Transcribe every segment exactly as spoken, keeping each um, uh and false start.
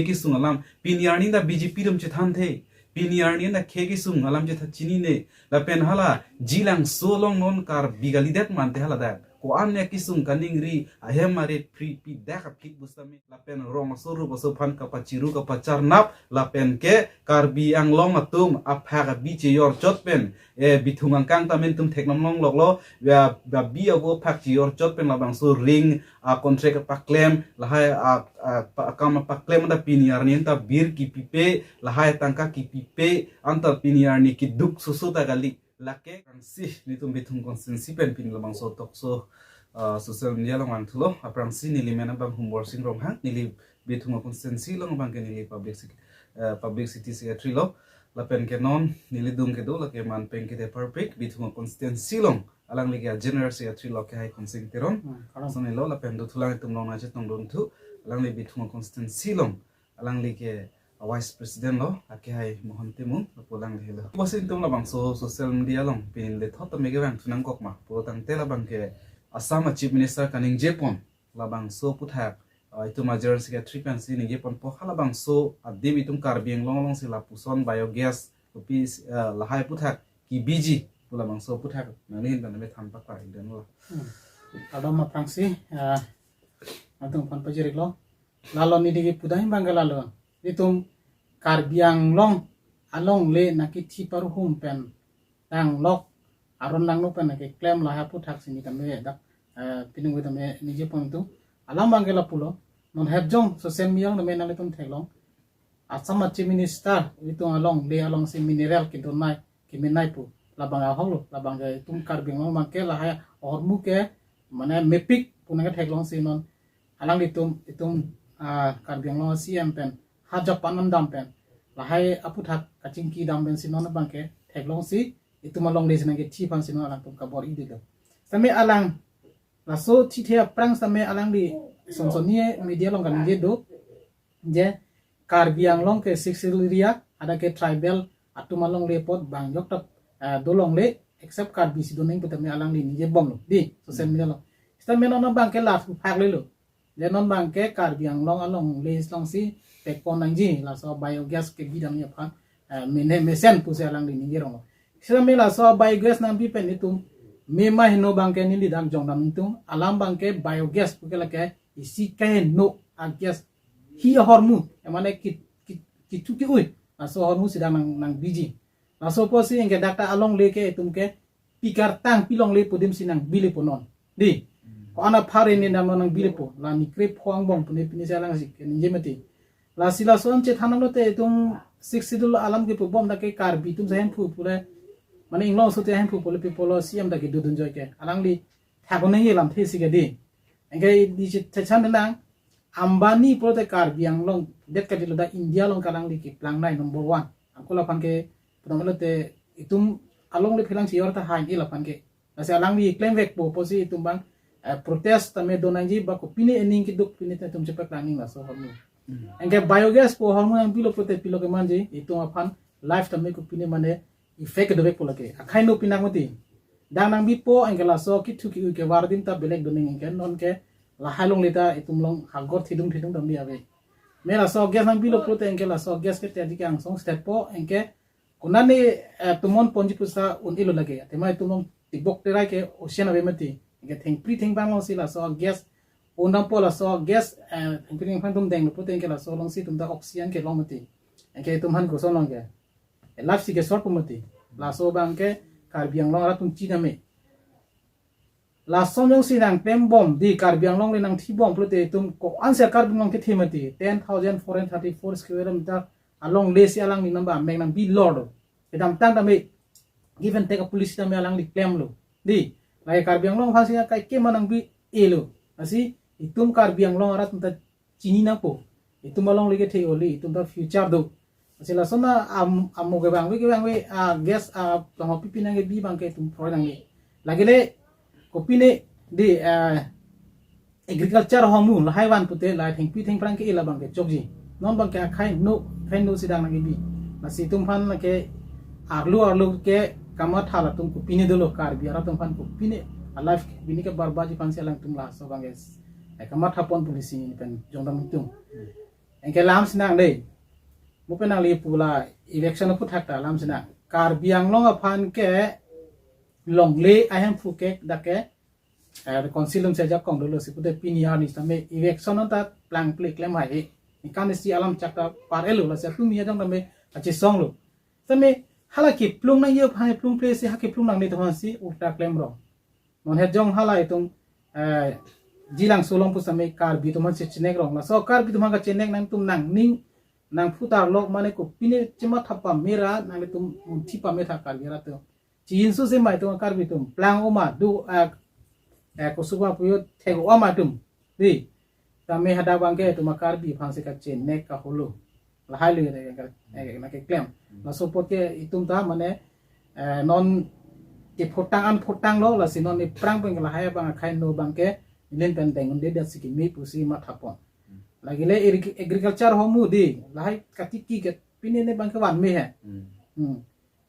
kesung alam. Pini arni ta B J P atum chethan the. Pini arni ta khei kesung alam chethan chinine. Lapen hala Jilangso along non Karbi kalidet mante hala dak. Ko-an ya kesung kaningri ahem arit pri pi dak apik busami. Lapen rong aso rup aso aphan kapachiru kapacharnap. Lapen ke Karbi Anglong atum aphak abi cheyor chot pen. Eh, bithung angkang ta men tum theknam longloklo. Ya, ya bi abo phak cheyor chot pen labangso ring a contract paklem, lahai a, a, pa-, akam paklem anta pini arni anta bir kipipe, lahai tangka kipipe, anta pini arni keduk susu ta kali. Lake aphrangsi nelitum Bithung constituency pen pini labangso tokso, ah, social media along vangthulo. Aphrangsi neli men abang Humborsing Ronghang, neli Bithung constituency along abangke neli public sec-, eh, publicity secretary lo. Lapen ke non nelidung kedo lake man Pengkide Parpik, Bithung constituency along alangli ke general secretary lo ke hai Khonsing Teron. Hmm, kalam. Sonilo lapen dothulang itum along nangchetongdun thu, alangli Bithung constituency along alangli ke vice president lo, ake hai Mohon Timung, lapu alangli helo. Pusi itum labangso social media along pini le thot tame kevangthu nangkok ma, pulotangte labangke Assam a Chief Minister kaningjepon labangso aputhak, ah, itum a general secretary pensi ningjeponpo, halabangso adim itum Karbi Anglong alongsi lapuson biogas kopi, ah, lahai aputhak kebiji pu labangso aputhak nangli ahin pen tame than paklar-ikdunlo. Hmm. Kardom aphrangsi, ah, atum aphan pajirlo. Lalo neli kepudam abangke lalo. Itum Karbi Anglong alongle nangkethi parhum pen tanglok aron langno pen nangkeklem lahai aputhak si neli tame dak, eh, pini tame ningjepon thu. Alam abangke lapulo. Non hepjong social media along tame nanglitum theklong. Assam a Chief Minister itum alongle alongsi mineral kedonai, kemenai pu. Labang ahoklo, labangke itum Karbi Anglong abangke lahai ahormu ke, mane mepik pu nangketheklongsi non. Alanglitum, itum, ah, Karbi Anglong C M pen, hajok panam dam pen, lahai aputhak kachingki dam pensi non abangke theklongsi, itum alongle si nangkethi aphansi non alangtum kabor-idetlo. Tame alang, laso thithe aphrang tame alangli sonsoni media along kaningje do, je Karbi Anglong ke Sixth Schedule area, hadak ke tribal atum alongle apot bang jok ta, eh, dolongle, except Karbi si doning pu tame alangli ningjebomlo, di, social media along. Sita men non abangke la thu phak lelo. Je non abangke Karbi Anglong alongle alongsi pekon nangji, laso biogas kebi damji aphan, eh, mene mesen pusi alangli ningjeronglo. Sita me laso biogas nangbi pen itum, me ma heno abangke neli dak jongdam itum, alam abangke biogas puke lake isi kaheno a-gas hi ahormu, emane ki, ki, kithu ki-ui, laso ahormu si dak nang, nangbiji. Laso apotsi anke dak ta alongle ke itum ke pikar tang pilongle pu adim si nangbile pu non. Di. Ko-an aphar ini dam nangbile pu. La ni krip ho angbong pu ne pini si alangsi keningje mati. Lasi lason chethanlo te itum Sixth Schedule alam kepubom dak ke Karbi atum si hemphu pule. Mane Inglong aso te hemphu pule people lo C M dak kedodun joi ke. Alangli thakon nangji alamthe si ke di. Anke di chethan nang Ambani pulote Karbi Anglong det kadilo, dak India along alangli keplangnei number one. Angkol aphan ke putang pulote itum alongle phelang si yor ta hai-il aphan ke. Lasi alangli klemvekpo pusi itum abang, eh, protest tame donangji ba kopine ening keduk pine ta itum chepaklang ning laso ahormu. Hmm. Anke biogas pu ahormu nangbilo pulote pilo kemanji, itum aphan life tame kopine mane effect dovekpo lake. Akhai no pinak mati. Dak nangbipo anke laso kithu ki-ui kevar adim ta belek doning anke non ke lahai alongle ta itum along hagor thidung thidung dambi ave. Me laso gas nangbilo pulote anke laso gas ke tadi ke angsong step po anke konane, eh, tumon ponji pusi un-elo lake. Athema itum along tibok terai ke ocean ave mati. Anke thengpri thengbang alongsi laso gas undampo laso gas, eh, thengpri thengbang atum denglo pulote anke laso alongsi itum ta oxygen kelong mati. Anke itum aphan koson long ke. Life si kesor pu mati. Laso abangke Karbi Anglong arat atum chinine. Lason jongsi nangklembom di Karbi Anglong le nangthibom pulote itum ko-an si Karbi Anglong kethe mati. Ten thousand four hundred thirty-four square meter alongle si alangli nangba mek nangbi lor do. Kedamtang tame give and take a policy tame alangli klemlo. Di, lake Karbi Anglong aphansi kaikema nangbi-elo. Lasi itum Karbi Anglong arat atum ta chini nangpo. Itum alongle kethe ole, itum ta future do. Lasi lason a, am, amo kevangve kevangve, ah, gas, ah, tong pipi nangkebi abangke itum phroi nangji. Lake le, kopine di, ah, agriculture ahormu, lahai van pute, lahai thengpi thengphrang ke-il abangke chokji. Non abangke akhai no, akhai no si dak nangkebi. Lasi itum aphan lake arlo arlo ke kamatha latum kopine dolo Karbi arat atum aphan kopine a-life bini ke barbaji aphansi alangtum laso abangke, eh, kamathapon policy ni pen jongdam itum. Anke lam sinang dei. Mo pen nangli pu la election aphuthak ta lam sinang. Karbi Anglong aphan ke longle ahemphu ke dak ke eh, council atum si ajakong dolo si pute pini arni tame election ta plangple klem hai. Ningkan isi alam chak ta par-et lo, lasi atum ya jong tame kachesong lo. Tame hala keplung nangji aphan plungple si ha keplung nangne atum aphan si ulta klem rong. Non het jong hala itum eh, Jilangso along pusitame Karbi atum aphan si chenek rong. Laso Karbi atum aphan kachenek nangtum nangning nangphutar lok mane kopine chematha pame ra nanglitum munthi pame tha Karbi arat atum. Chinsu si mai atum Karbi atum plang oma do eh, eh, kosuk ma puyo thek oma atum. Dei. Tame hadak abang ke itum Karbi aphan si kachenek kaholo. Lahai lo ya, eh, na keklem. Laso apot ke itum ta mane eh, non kephotang an photang lo, lasi non aphrang pen lahai abang akhai no abang ke nilin pen deng un-e det si kimi pusi mathapon. Lake le agri- agriculture ahormu dei, lahai katiki ke pine ne abang ke vanme he. Hmm.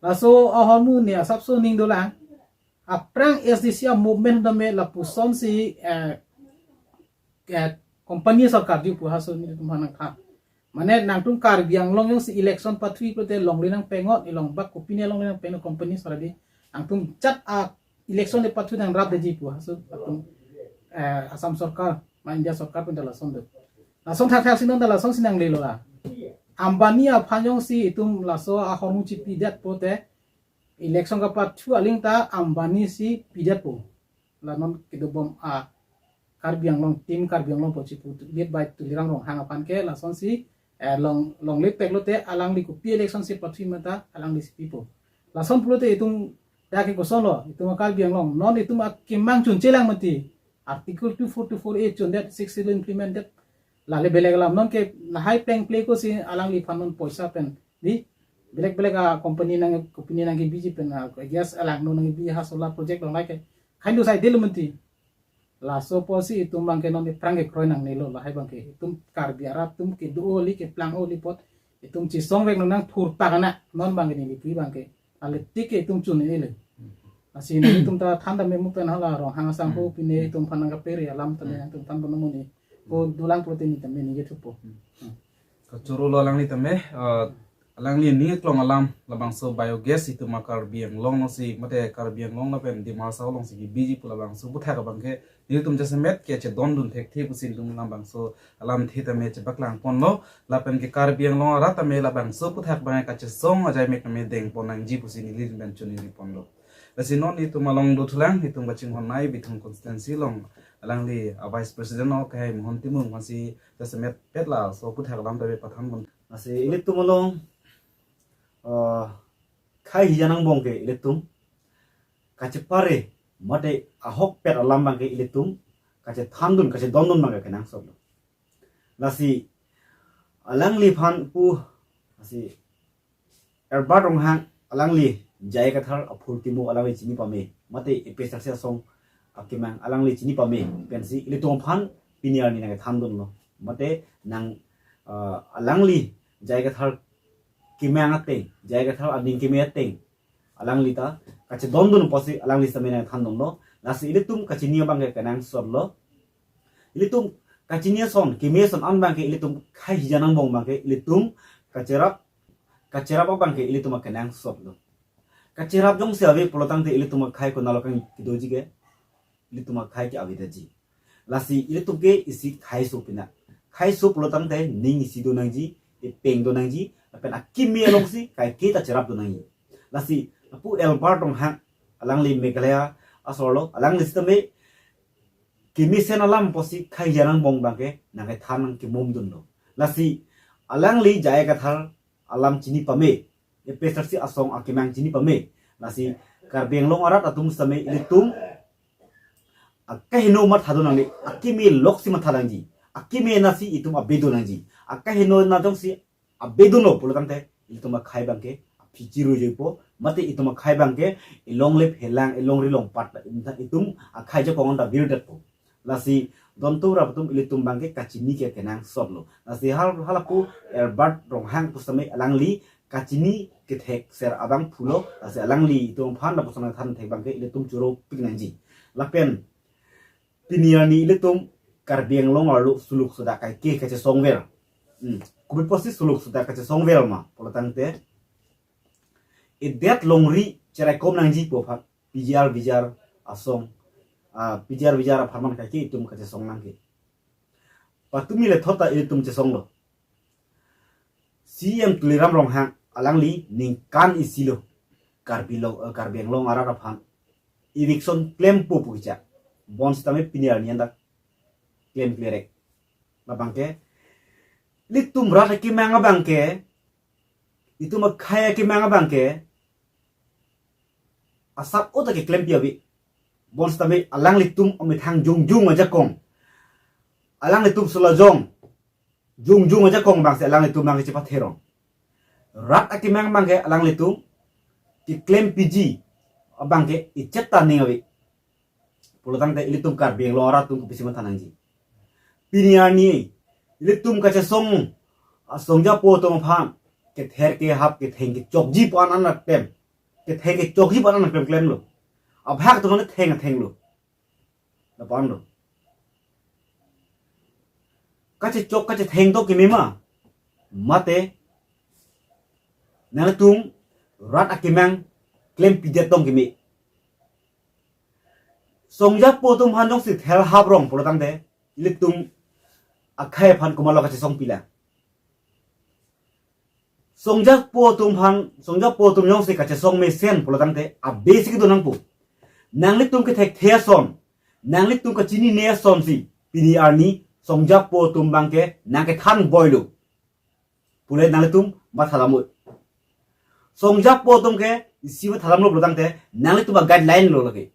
Laso ahormu ne asapso ning dolang. Aphrang S D C a-movement tame lapuson si eh, eh, company sorkar ji pu haso nelitum aphan nangthan. Mane nangtum Karbi Anglong jongsi election pathui pulote longle nangpengot, ilong bak kopine longle nangpengot company sorkar dei. Nangtum chat a-election le pathui nangrapdeji pu haso atum eh, Assam sorkar, ma India sorkar pen ta lason do. Lason thakthak si non ta lason si nanglelo la. Ambani aphan jongsi itum laso ahormu chipidet pulote election kapathu aling ta Ambani si pidetpo. La non kedobom a Karbi Anglong, team Karbi Anglong pu chipu led by Tuliram Ronghang aphan ke lasonsi eh, long longle pek lote alangli kopi election si pathui ma ta alangli si pipo. Lason pulote itum dak ke koson lo, itum Karbi Anglong non itum akemang chunchelang mati. Article two four two four A chundet, Sixth Schedule implemented. Lale belek alam non ke lahai plengple ko si alangliphan non poisa pen dei, belek belek a-company nang, company nangkebiji pen a gas alangno nangkebi ha solar project along lake. Khain do sai delo mati. Laso apotsi itum abang ke non aphrang kekroi nangnelo, lahai abang ke itum Karbi arat atum kedo-o kali keplang-o kali apot itum chesongvek non nangthurpak ana non abang ke neli pu abang ke. Lale tik ke itum chun-e le. Lasi nelitum ta than tame mo pen hala Ronghang asangho pine itum aphan nangkapere alam tame itum than bono muni. Ko dolang pulote neli tame ningje thupo. Kachoro lo alangli tame, eh, alangli ning aklong alam labangso biogas itum Karbi Anglong alongsi, mate Karbi Anglong lapen Dima Hasao alongsi kebiji pu labangso aphuthak abang ke nelitum jasemet ke chedondun thekthe pusi nelitum labangso alamthe tame chepaklang ponlo, lapen ke Karbi Anglong arat tame labangso aphuthak abang kachesong ajai mek tame dengpon nangji pusi neli pen choningri ponlo. Lasi non itum along dothulang, itum kachinghon nei Bithung constituency along alangli a Vice President o kehai Mohon Timung aphansi jasemet pet laso aphuthak alam tame pathan pon. Lasi ilitum along, eh, khei hijang angbong ke ilitum kachepare mate ahokpet alam abang ke ilitum kachethandun, kachedondun abang ke kenangsot lo. Lasi alangliphan pu, lasi Albert Ronghang alangli J I Kathar aphurtimo alangli chini pame, mate A P H L C asong akemang alangli chini pame pensi ilitum aphan pini arni nangkethandunlo. Mate nang, ah, alangli J I Kathar kemang ateng, J I Kathar aning keme ateng alangli ta kachedondun apotsi alangli sitame nangthandunlo. Lasi ilitum kachini abang ke kenangsot lo. Ilitum kachini ason, keme ason an abang ke ilitum khei hijang angbong abang ke ilitum kacherap, kacherap abang ke ilitum akenangsot lo. Kacherap jongsi ave pulotangte ilitum akhei konat lo kang kedoji ke, ilitum akhei ke avedetji. Lasi ilitum ke isi kheiso pina. Kheiso pulotangte ning isi do nangji, epeng do nangji, lapen akeme alongsi kaike ta cherap do nangji. Lasi lapu Albert Ronghang alangli Meghalaya asor lo, alangli sitame kemesen alam apotsi khei hijang angbong abang ke nangkethan nangkemumdunlo. Lasi alangli J I Kathar alam chini pame, A P H L C asong akemang chini pame. Lasi Karbi Anglong arat atum sitame ilitum akeheno mathadun nangji, akeme loksi matha nangji, akeme anatsi itum avedun nangji, akeheno anat jongsi avedunlo pulotangte ilitum akhei abang ke aphi chiruijuipo, mate itum akhei abang ke ilongle phelang, ilongri longpat, itum akhei ajakong an ta virdetpo. Lasi dontu rap atum ilitum abang ke kachini ke kenangsot lo. Lasi hal halapu Albert Ronghang pusitame alangli kachini kethekser abang pulo, lasi alangli itum aphan lapuson than thek abang ke ilitum choropik nangji. Lapen pini arni ilitum Karbi Anglong arlo suluk soda kaike kachesongver. Hmm. Kopi pusi suluk suda kachesong vel ma pulo tangte, idet longri cheraikom nangji pu aphan P G R V G R asong, ah, P G R V G R apharman kaike itum kachesong nangke. Patumi le thota ilitum chesonglo. C M Tuliram Ronghang alangli ningkan isi lo Karbi lo, eh, Karbi Anglong arat aphan eviction klempo pu kicha. Bonsitame pini arni an dak klemklerek. Labangke ilitum rat akemang abangke, itum akhei akemang abangke asap ota keklempi ave. Bonsitame alanglitum amethang jongjong ajakong, alanglitum solajong jongjong ajakong abangsi alanglitum abangke chepatherong. Rat akemang abangke alanglitum keklempiji abangke ichet ta ning ave. Pulo tangte ilitum Karbi Anglong arat atum kopisi matha nangji? Pini arni ilitum kachesong asong japo atum aphan kether kehap ketheng kechokji pu an an klem, ketheng kechokji pu an an klem klemlo. Abhag atum an theng athenglo. Lapu anlo. Kachechok kachetheng to keme ma? Mate nangtum rat akemang klempidet tong keme. Song japo atum aphan jongsi thel haprong pulo tangte ilitum akhei aphan komatlo kachesong pila? Song japo atum aphan, song japo atum jongsi kachesong mesen pulo tangte abesi kedo nangpo. Nanglitum kethekthe ason, nanglitum kachinine asonsi pini arni song japo atum abangke nangkethan boilo pule nanglitum matha damlo. Song japo atum ke isi matha damlo pulo tangte nanglitum a-guideline lo lake.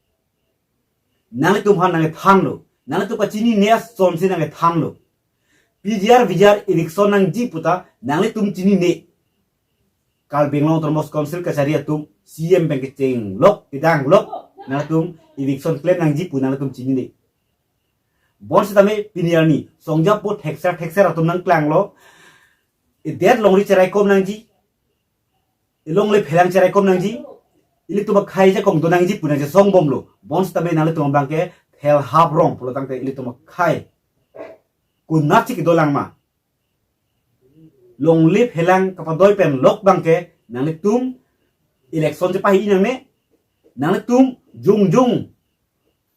Nanglitum aphan nangkethanlo, nanglitum kachinine asonsi nangkethanlo. P G R V G R eviction nangji puta nanglitum chinine. Karbi Anglong Autonomous Council kachari atum C M pen kechenglok kedanglok, nanglitum eviction klem nangji pu nanglitum chinine. Bonsitame pini arni song japo thekser thekser atum nangklanglo. Idet longri cheraikom nangji, ilongle phelang cheraikom nangji, ilitum akhei ajakong do nangji pu nangchesong bomlo. Bonsitame nanglitum abangke thel haprong pulo tangte ilitum akhei konatsi kedolang ma? Longle phelang kapadoi pen lok abangke nanglitum election chepahi nangne, nanglitum jongjong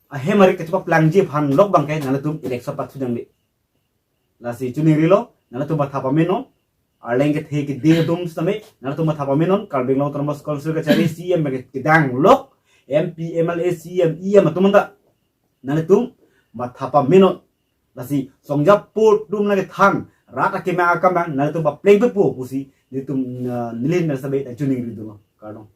ahem ari kachepaplangji aphan lok abangke nanglitum election pathu nangne. Lasi choningrilo, nanglitum matha pamenon, arleng kethe kede atum sitame nanglitum matha pamenon, Karbi Anglong Autonomous Council kachari C M kedanglok, M P, M L A, C M, E M atum anta nanglitum matha pamenon. Lasi song japo atum nangkethan, rat akemang akemang nanglitum paplengpepo pusi nelitum, ah, neli ahin pen sabe nangchoningri dunlo. Kardom.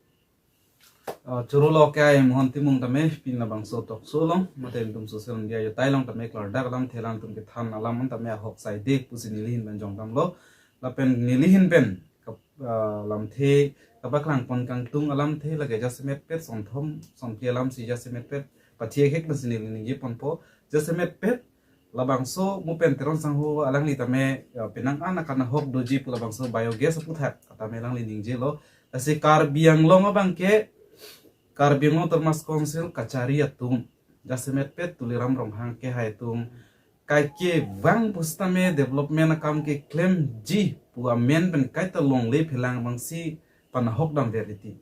Ah, choro lo ke ai Mohon Timung tame pini labangso talk show along, mate nelitum social media ajotai along tame klardak alamthe alangtum kethan alam an tame ahok saide pusi neli ahin pen jongdamlo. Lapen neli ahin pen kap-, ah, lamthe kapaklang pon kangtung alamthe lake jasemet pet sonthom sonphli alamsi jasemet pet pathi ekhek pensi neli ningje ponpo. Jasemet pet labangso Mupen Teron sangho alangli tame, ya, penang an akan ahok doji pu labangso biogas aputhak tame alangli ningjelo. Lasi Karbi Anglong abangke Karbi Anglong Autonomous Council kachari atum, jasemet pet Tuliram Ronghang kehai atum, kaike vang pusitame development akam keklemji pu amen pen kaita longle phelang abangsi panahok damver titi.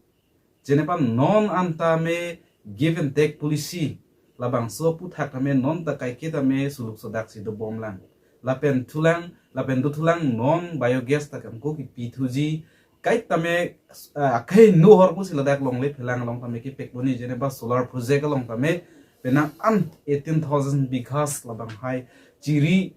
Jenepa non anta me give and take policy, labangso aputhak tame non ta kaike tame suluk sodak si dobomlang. Lapen thulang, lapen dothulang non biogas ta kamko kipithuji, kaita me, ah, akhei no ahormu si ladak longle phelang along tame kepek boni, jenepa solar project along tame penang an eighteen thousand bighas labanghai chiri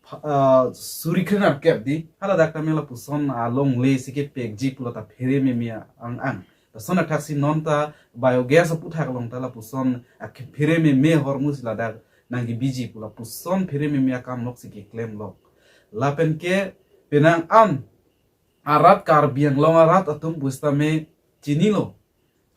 pha-, ah, suri kre nerkep di, haladak tame lapuson alongle si kepekji pulo ta phere meme ang ang. Lason athaksi non ta biogas aputhak along ta lapuson akhe phere meme ahormu si ladak nangkebiji pu lapuson phere meme akam lok si keklemlok. Lapen ke penang an arat Karbi Anglong arat atum pusitame chinilo.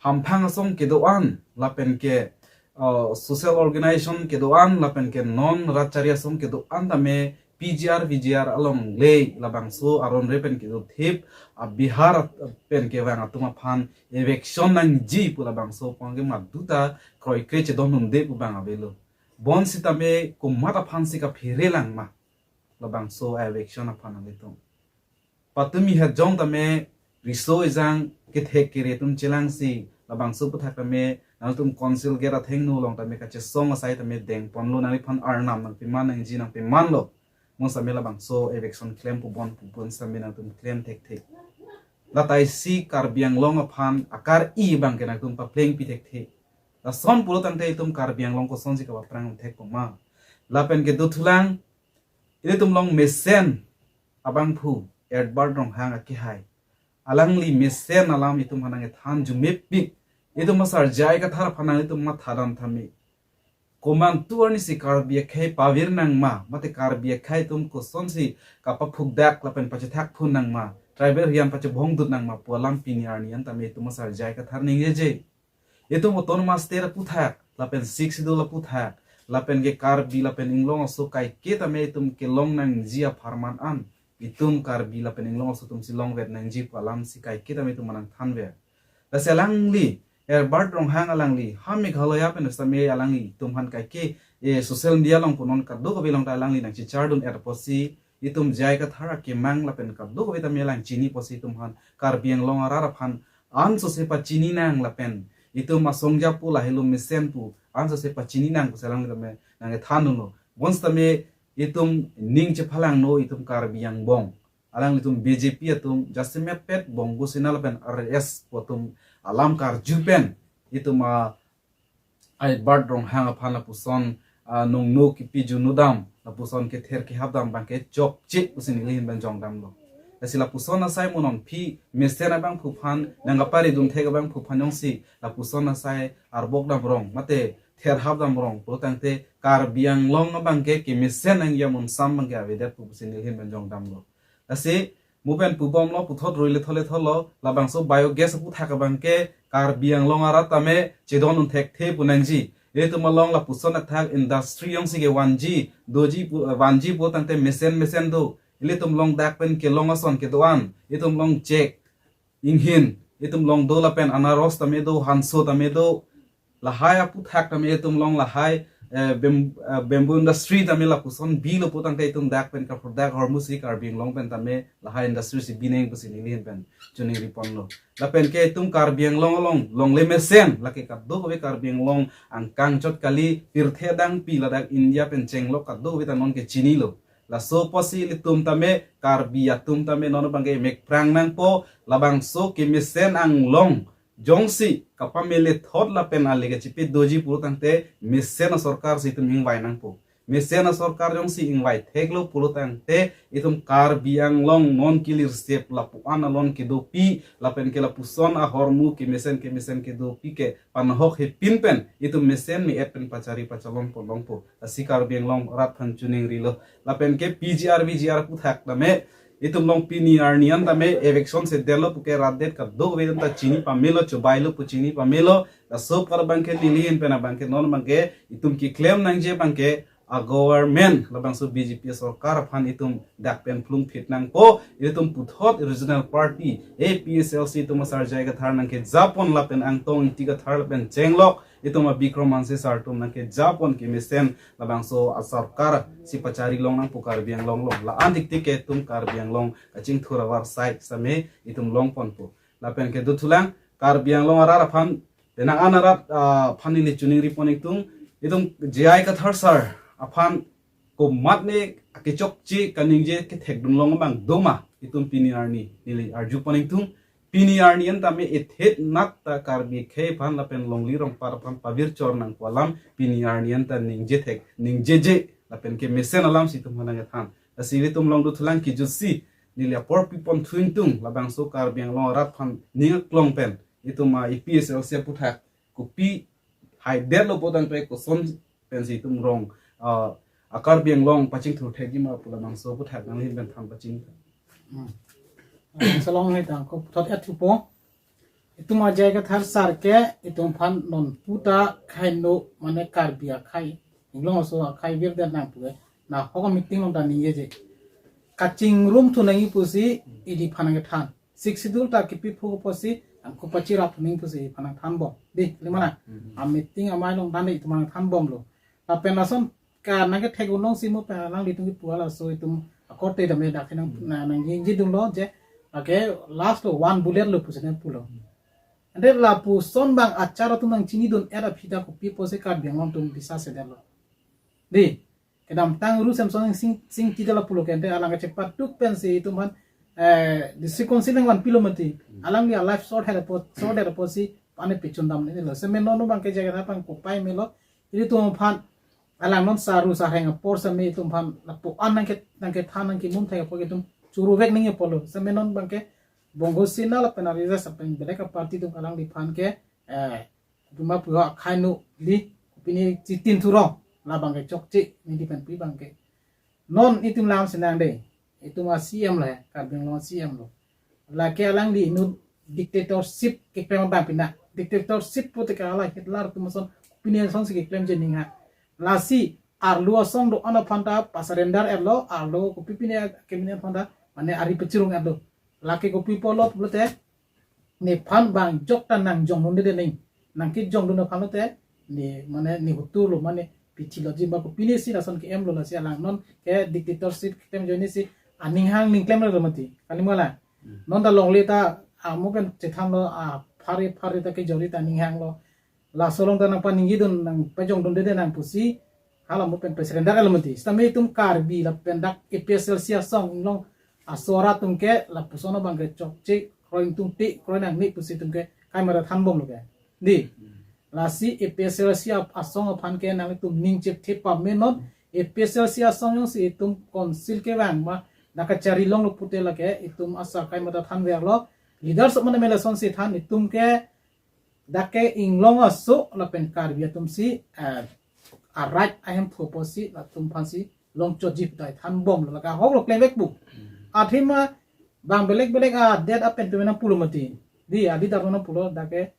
Hamphang asong kedo-an lapen ke, uh, social organization kedo-an lapen ke non rat chari asong kedo-an tame P G R V G R alongle labangso aron re pen kedo thip, ah, Bihar pen kevang atum aphan eviction nangji pu labangso pon ke madu ta kroikre chedon hunde pu abang avelo. Bonsitame komat aphansi kaphere lang ma labangso eviction aphan ave tum? Patumi hajong tame riso ejang kethek kere atum chelangsi labangso aputhak tame nangtum council gate athengno along tame kachesong asai tame dengponlo, nangliphan arnam nangpiman nangji nangpimanlo. Mo same labangso eviction klem pubon pubon same nangtum klem thekthe. Lata isi Karbi Anglong aphan akar-i abangke nangtum paplengpi thekthe. Lason pulo tangte itum Karbi Anglong kosonsi kapaprang thek koma. Lapen kedothulang, ilitum along mesen abangphu Edward Ronghang akehai. Alangli mesen alam itum aphan nangkethan jumepik. Itum asar J I Kathar aphan nanglitum mathadam tame. Komantu arnisi Karbi akhei pavir nangma, mate Karbi akhei atum kosonsi kapaphukdak lapen pachethakphun nangma, tribal riyan pachebhongdut nangma pu alam pini arni an tame itum asar J I Kathar ningjeje. Itum autonomous state aputhak, lapen Sixth Schedule aputhak, lapen ke Karbi lapen Inglong aso kaike tame itum kelong nangji apharman an, itum Karbi lapen Inglong aso atumsi longvet nangji pu alamsi kaike tame itum aphan nangthanver. Lasi alangli, Edward Ronghang alangli, ha Meghalaya pen same alangli itum aphan kaike, eh, social media along punon kadokave along ta alangli nangchichardun-et apotsi, itum J I Kathar akemang lapen kadokave tame alang chini apotsi itum aphan Karbi Anglong arat aphan ansose pachini nang lapen itum asong japu lahelo mesen pu ansose pachini nang pusi alangli tame nangkethandunlo. Bonsitame itum ning chephalangno itum Karbi angbong. Alanglitum B J P atum jasemet pet Bongo Sena lapen R S S pu atum alam karju pen itum a Edward Ronghang aphan lapuson, ah, nongno kipi junudam, lapuson kether kehapdam abangke chokche pusi neli ahin pen jongdamlo. Lasi lapuson asai mo non phi mesen abangphu aphan, nangkaparidun thek abangphu aphan jongsi lapuson asai arbokdam rong, mate therhapdam rong pulo tangte Karbi Anglong abangke kemesen nangji amun sam abangke avedet pu pusi neli ahin pen jongdamlo. Lasi mo pen pubomlo, puthot rui lethole tholo, labangso biogas aputhak abangke Karbi Anglong arat tame chedondun thekthe pu nangji. Itum along lapuson athak industry jongsi kevanji, doji pu, vanji pu tangte mesen mesen do. Ilitum along dak pen kelong ason kedo-an, itum along chek, inghin, itum along do lapen anaros tame do, hanso tame do, lahai aputhak tame itum along lahai, eh, bam-, eh, bamboo industry tame lapuson bilo pu tangte itum dak pen kaproduct ahormusi Karbi Anglong pen tame lahai industry si bineng pusi neli ahin pen choningriponlo. Lapen ke itum Karbi Anglong along longle mesen, lake kadokave Karbi Anglong angkang chot kali, pirthe adang pi ladak India pen chenglok kadokave ta non ke chinilo. Laso apotsi ilitum tame, Karbi atum tame non abangke mekprang nangpo, labangso kemesen anglong jongsi kapamele thot lapen ale kachipe doji pulo tangte mesen asorkar si itum ingvai nangpo. Mesen asorkar jongsi ingvai theklo pulo tangte itum Karbi Anglong non kilirsep lapu-an along kedopi lapen ke lapuson ahormu kemesen kemesen kedopi ke panahok hepin pen itum mesen me-et pen pachari pachalongpon longpo. Lasi Karbi Anglong arat aphan choningrilo. Lapen ke P G R V G R aputhak tame itum along pini arni an tame eviction sedetlo puke rat det kadokave atum ta chini pamelo, chobailo pu chini pamelo. Laso apor abangke neli ahin pen abangke non abangke itum keklem nangji abangke a government labangso B J P sorkar aphan itum dak pen phlungphit nangpo. Itum puthot regional party A P H L C atum asar J I Kathar nangkejapon lapen Angtong Ingti Kathar lapen chenglok itum a Bikram Hanse sar atum nangkejapon kemesen labangso asorkar si pachari long nangpo Karbi Anglong along. La-an dikti ke itum Karbi Anglong kachingthur avar sai same itum longponpo. Lapen kedothulang Karbi Anglong arat aphan, penang an arat, ah, aphan neli choningripon ingtung, itum J I Kathar sar aphan komatne akechokche kaningje kethekdun long abang doma itum pini arni neli arjupon ingtung. Pini arni an tame ethet nat ta Karbi akhei aphan lapen longli rongpat aphan pavirchor nangpo alam pini arni an ta ningje thek, ningjeje lapen kemesen alam si itum aphan nangkethan. Lasi ilitum along dothulang kejutsi neli apor piponthu ingtung, labangso Karbi Anglong arat aphan ning aklong pen itum a A P H L C aputhak kopi haidetlo pu tangte koson pensi itum rong, ah, a Karbi Anglong pachingthur thekji ma pu labangso aputhak nangli ahin pen than pachini. Hmm. Selong hai tang ko thot et thupo. Itum a J I Kathar sar ke itum aphan non puta khai no mane Karbi akhei, Inglong aso akhei virdet nangpo ke. Nahok meeting along ta ningjeje. Kachingrum thu nangji pusi idi aphan nangkethan. Sixth Schedule ta kipi phu pusi angko pachirap thu nangji pusi idi aphan nangthanbom. Di, lima na. Hmm. A meeting amei along than di itum aphan nangthanbomlo. Lapen lason ka nangkethek unong si mo pen alanglitum kipu laso itum akorte dam le dak nang, hmm, na, nangji, jidunlo je Lake last lo one bullet lo pusi nangpulo. Ante lapuson abang achar atum nangchinidun-et aphi ta kopi pusi Karbi Anglong atum bisa sedetlo. Dei, kedamtang Ru Semson Sing, Sing Ingti ta lapulo ke, ante alang kachepaduk pensi itum aphan, eh, District Council nangvanpilo mati. Alangli a-life short-het apot, short-het apotsi ane pechundamnelo. Seme non abangke jaga aphan kopai melo. Ilitum aphan alang non saru sarheng apor seme itum aphan lapu-an nangke, nangkethan nangkemum thek apot itum churuvek nangji apotlo. Seme non abangke Bongo Sena lapen a-resist lapen belek a-party atum alangliphan ke, eh, itum aphu akhai nu li, pini chitin thurong, labangke chokche, neli pen pi abangke. Non itum lam senang dei, itum a-C M lo he, Karbi Anglong C M lo. Lake alangli inut dictatorship keklem abang pina. Dictatorship pute ke hala Hitler atum ason, pini asonsi keklemji aning ha. Lasi arlo asong do-an aphan ta pa-surrender-etlo, arlo kopi pini kemen aphan ta, mane ari pachirung-etlo. Lake kopi pulo pulote, nephan bang jok ta nangjongdunde nang. Nangkejongdun aphan lote, ne mane ne hutur lo mane pithi lo jimba ko pini si lason ke-em lo lasi alang non ke dictatorship keklem ajoine si aning hang ningklemlo mati. Kali mala. Hmm. Non ta longle ta amu pen chethanlo, aphari phari ta kejori ta aning hanglo. Laso along ta nangpaningjedun nangpajongdunde nang pusi hala mo pen pa-surrender-etlo mati. Sitame itum Karbi lapen dak A P H L C asong Inglong aso arat atum ke lapuson abangke chokche kroi atum ti kroi nangne pusi itum ke kaimara thanbomlo ke. Dei. Lasi A P H L C ap-, asong aphan ke nanglitum ning chepthe pamenon, A P H L C asong jongsi itum council kevang ma dak kachari longlo pute lake itum asa kaimara thanverlo. Leaders mane mele asonsi than itum ke dak ke Inglong aso lapen Karbi atum si, eh, a-right ahemphu apotsi latum aphansi longchotji pu ta thanbomlo, lake ahoklo klemvek pu. Athema bang belek belek adet apen atum nangpulo mati. Dei, a-leader nangpulo dak ke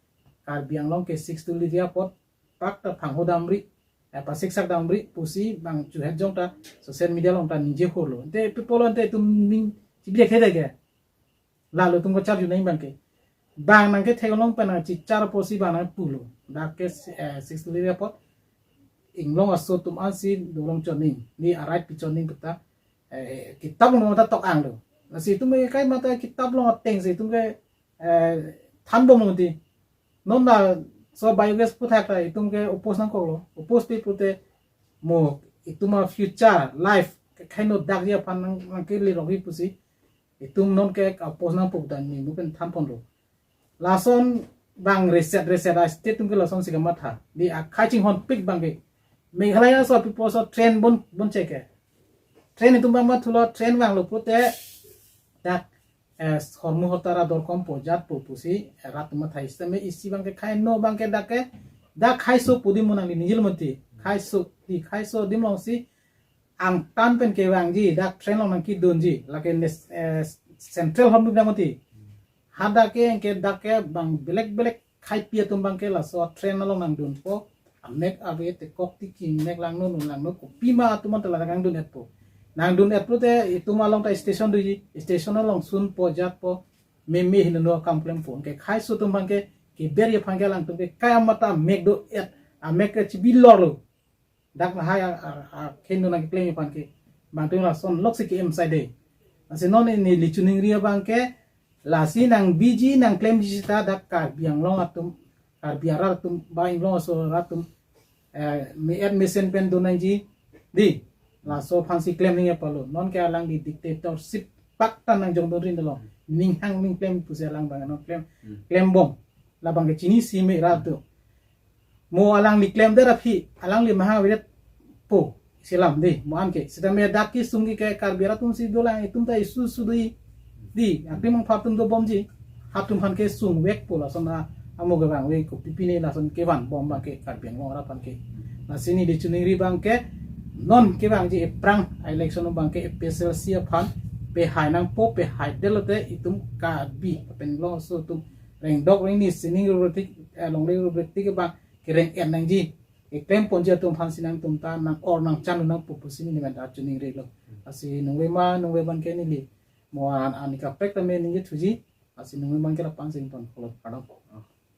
Karbi Anglong ke Sixth Schedule area apot pak ta phangho damri, eh, pasiksak damri pusi bang chuhet jong ta social media along ta ningje hurlo. Ante people ante itum ning chibilek hede ke. Lalo atum kacharju nang abangke. Bang nangkethek along pen nangchichar apotsi bang nangpulo. Dak ke, eh, Sixth Schedule area apot Inglong aso atum ansi dolong choning. Ne a-right pichoning kita, eh, kitap along ta tok-anglo. Lasi itum ke kaimata kitap along atengsi itum ke, eh, thanbomlo mati. Non laso biogas puthak ta itum ke oppose nangkoklo. Oppose pi pute mo itum a-future life ke kaino dakji aphan nang, nangkele rokji pusi itum non ke oppose nangpukdam ni mo pen thanponlo. Lason bang reset reset a-state atum ke lasonsi kamatha. Dei akhai chinghonpik abangke. Meghalaya aso people aso train bon, bonche ke. Train itum bang mathulo, train vanglo pute dak, eh, hormu hotara dorkom po jat po pusi, eh, rat atum mathai sitame isi abangke kaino abangke dak ke, dak khaiso pu adim mo nangli ningjelo mati. Khaiso, dei khaiso adim alongsi angtan pen kevangji, dak train along nangkedunji, lake nes-, eh, central hormu abang mati. Hadak ke, ke dak ke bang belek belek khaipi atum abangke laso train along nangdunpo. Amek ave te kok tiki mek langno nun langno kopima atum anta ladak nangdun-etpo. Nangdun-etpo te itum along ta station doji, station along sunpo jatpo. Meme hinno akam klempo. Ke khaiso atum abangke keberji aphan ke alangtum ke kaimata amek do-et, amek ke chibilorlo. Dak lahai a, a, a, keno nangkeklem aphan ke. Bang atum lason loksi ke-em sai dei. Lasi non neli choningri abangke, lasi nangbiji nangklemji seta dak Karbi Anglong atum, Karbi arat atum, ba Inglong aso arat atum, eh, me-et mesen pen do nangji, dei. Laso aphansi klem nangji apotlo. Non ke alangli dictatorship pak ta nangjongdunri nelo. Ning hang ningklem pusi alang abang non klem, klembom. Labang ke chinisi me rat atum. Mo alangli klemdet aphi, alangli maha avedet po, isi alam dei, mo anke. Sitame dak kesung ke Karbi arat atumsi dolang, itum ta isu su dei, dei, akri mangpha atum dobomji, hatum aphan kesungvekpo lason a, amo kevangve ko, pipine lason kevanbom abangke Karbi Anglong arat aphan ke. Lasi neli choningri abangke, non kevangji ephrang election abangke A P H L C aphan, pehai nangpo, pehaidet lote itum Karbi, pen Inglong aso atum rengdok rengni sining ruretik, eh, longle ruretik abang kereng-et nangji. Keklem ponji atum aphansi nangtum ta nang-or nangchan nangpo pusi neli menta choningrilo. Lasi nungve ma, nungve abangke neli mo an, ani kaprek tame ningje thuji. Lasi nungve abangke lapu-an sing pon kolot padam.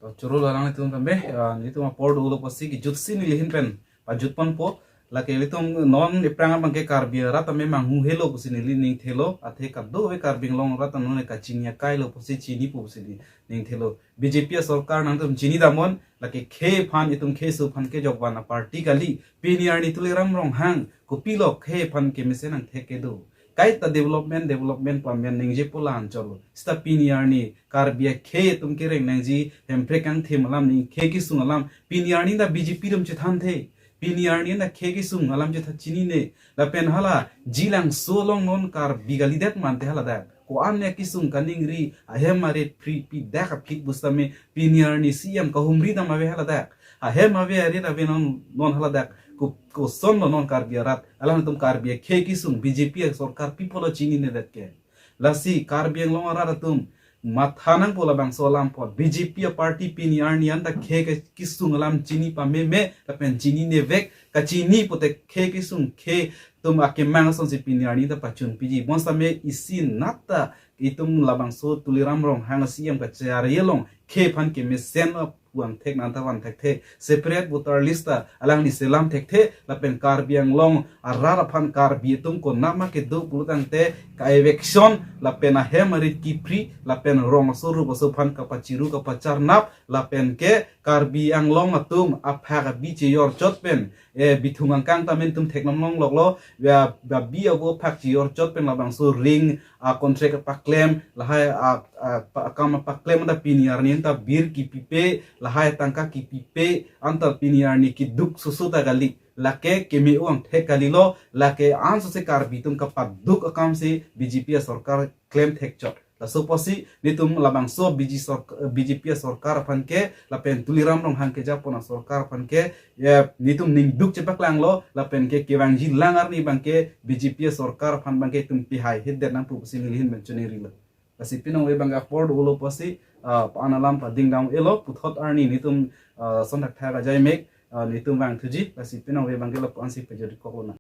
To choro lo alanglitum tame, ah, nelitum apor dolo pusi kejutsi neli ahin pen pajut ponpo. Lake ilitum non iphrang abangke Karbi arat tame manghu helo pusi neli ning thelo, athe kadokave Karbi Anglong arat non kachini akai lo pusi chinipo pusi neli ning thelo. B J P asorkar nangtum chini damnon, lake khei aphan itum khei aso aphan kejok van aparty kali, pini arni Tuliram Ronghang kopilo khei aphan kemesen angthek kedo. Kaita development, development pu amen ningjepo la anchotlo. Seta pini arni Karbi akhei atum kereng nangji, Hemprek kangthim alam, ning khei kesung alam, pini arni ta B J P atum chethanthe. Pini arni ta khei kesung alam chetha chinine. Lapen hala Jilangso along non Karbi kalidet mante hala dak. Ko-an ya kesung kaningri, ahem arit phri pidak aphi pusitame pini arni C M kahumri dam ave hala dak. Ahem ave arit ave non, non hala dak. Ko, kosonlo non Karbi arat. Alangtum Karbi akhei kesung B J P asorkar pi apotlo chininedet ke. Lasi Karbi Anglong arat atum matha nangpo labangso alam apot. B J P aparty pini arni anta khei ke kesung alam chini pameme lapen chininevek, kachini pote khei kesung khei atum akemang asonsi pini arni ta pachun piji. Bonsitame isi nat ta itum labangso Tuliram Ronghang C M kachari along khei aphan kemesen pu angthek nangta van thekthe. Separate voter list ta alangli selam thekthe, lapen Karbi Anglong arat aphan Karbi atum konatma kedo pulotangte ka eviction lapen ahem arit kiphri lapen rong aso rup aso aphan kapachiru kapacharnap lapen ke Karbi Anglong atum aphak abi chejor chot pen, eh, bithung angkang ta amen atum theklong longloklo, ya, abi avo aphak chejor chot pen labangso ring a contract paklem, lahai a, a, pa-, akam paklem anta pini arni anta bir kipipe, lahai tangka kipipe, anta pini arni keduk susu ta kali. Lake keme-o angthek kalilo, lake ansose Karbi atum kapaduk akamsi B J P asorkar klem thekchot. Laso apotsi netum labangso B J sork-, B J P asorkar aphan ke, lapen Tuliram Ronghang kejapon asorkar aphan ke, ya, netum ningduk chepaklanglo, lapen ke kevangji lang arni abangke B J P asorkar aphan abangke itum pihai hitdet nangpo pusi neli ahin pen choningrilo. Lasi pinong ave abangke apor dolo apotsi, ah, pa-an alam pading dam-elo, puthot arni netum, ah, son thakthak ajai mek, ah, netum vangthuji, lasi pinong ave abangke lapu-ansi pejorikoklo nang.